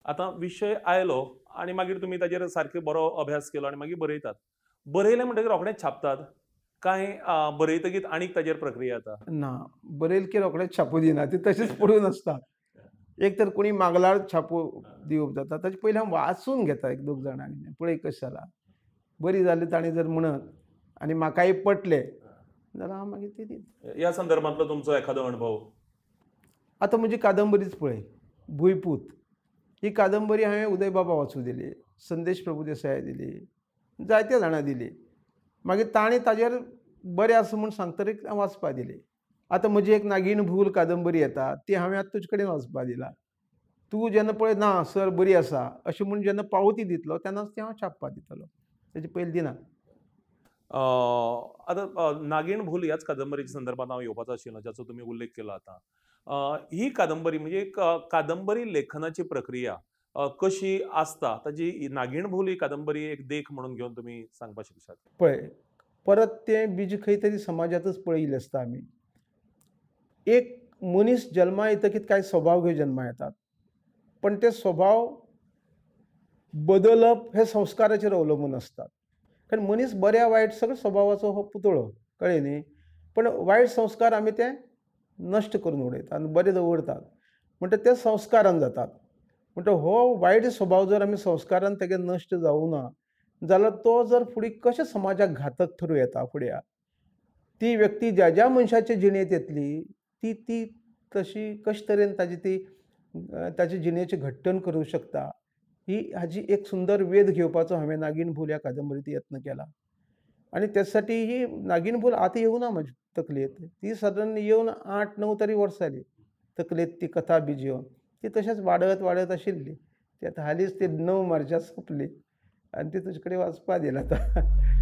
आतां विशय आयलो आनी मागीर तुमी ताजेर सारको बरो अभ्यास केलो आनी मागीर बरयतात. बरयलें म्हणटकीर रोखडेंच छापतात काय बरयतकीच आनीक ताजेर प्रक्रिया जाता? ना, बरयल की रोखडेंच छापू दिना, ती तशीच पडून आसता. एक तर कोणी मागल्यार छापू दिवप जाता, ताचे पयलीं हांव वाचून घेता एक दोग जाणांक, पळय कशें जालां, बरी जाली ताणें जर म्हणत आनी म्हाकाय पटलें जाल्यार हांव मागीर ती दिता. ह्या संदर्भांतलो तुमचो एखादो अणभव? आतां म्हजी कादंबरीच पळय, भुंयपूत ही कादंबरी हांवें उदय बाबा वाचूं दिली, संदेश प्रभुदेसाय दिली, जायत्या जाणां दिली. मागीर ताणें ताजेर बरें आसा म्हूण सांगतरीक वाचपा दिली. आतां म्हजी एक नागीण भूल कादंबरी येता ती हांवें आतां तुजे कडेन वाचपा दिला. तूं जेन्ना पळय ना सर बरी आसा अशें म्हूण जेन्ना पावती दितलो तेन्नाच ती हांव छापपा दितलो, तेजे पयलीं दिना. आतां नागीण भूल ह्याच कादंबरीच्या संदर्भात हांव येवपाचो आशिल्लो ज्याचो तुमी उल्लेख केला आतां. ही कादंबरी म्हणजे एक कादंबरी लेखनाची प्रक्रिया कशी आसता ताजी नागीण भूल ही कादंबरी एक देख म्हणून घेवन तुमी सांगपाक शकतात? पळय, परत तें बीज खंय तरी समाजांतच पळयिल्लें आसता आमी. एक मनीस जल्मा येतकीच कांय स्वभाव घेवन जल्मा येतात, पण ते स्वभाव बदलप हे संस्काराचेर अवलंबून आसतात. कारण मनीस बऱ्या वायट सगळो स्वभावाचो हो पुतळो, कळ्ळें न्ही. पण वायट संस्कार आमी ते नश्ट करून उडयतात आनी बरे दवरतात, म्हणटा ते संस्कारान जातात. म्हणटा हो वायट स्वभाव जर आमी संस्कारान तेगे नश्ट जावना जाल्यार तो जर फुडें कशें समाजाक घातक थरूं येता. फुडें ती व्यक्ती ज्या ज्या मनशाचे जिणेंत येतली ती ती तशी कशे तरेन ताजी ती ताजे जिणेचें घट्टण करूंक शकता, ही हाजी एक सुंदर वेध घेवपाचो हांवें नागीण भूल ह्या कादंबरींत यत्न केला. आनी त्यासाठी ही नागीण भूल आतां येवना म्हजे तकलेंत, ती सादारण येवन 8-9 तरी वर्सां जालीं तकलेंत ती कथा बीज येवन ती तशेंच वाडत वाडत आशिल्ली. ती आतां हालींच ती 9 मार्चाक सोंपली आनी ती तुजे कडेन वाचपा दिला आतां.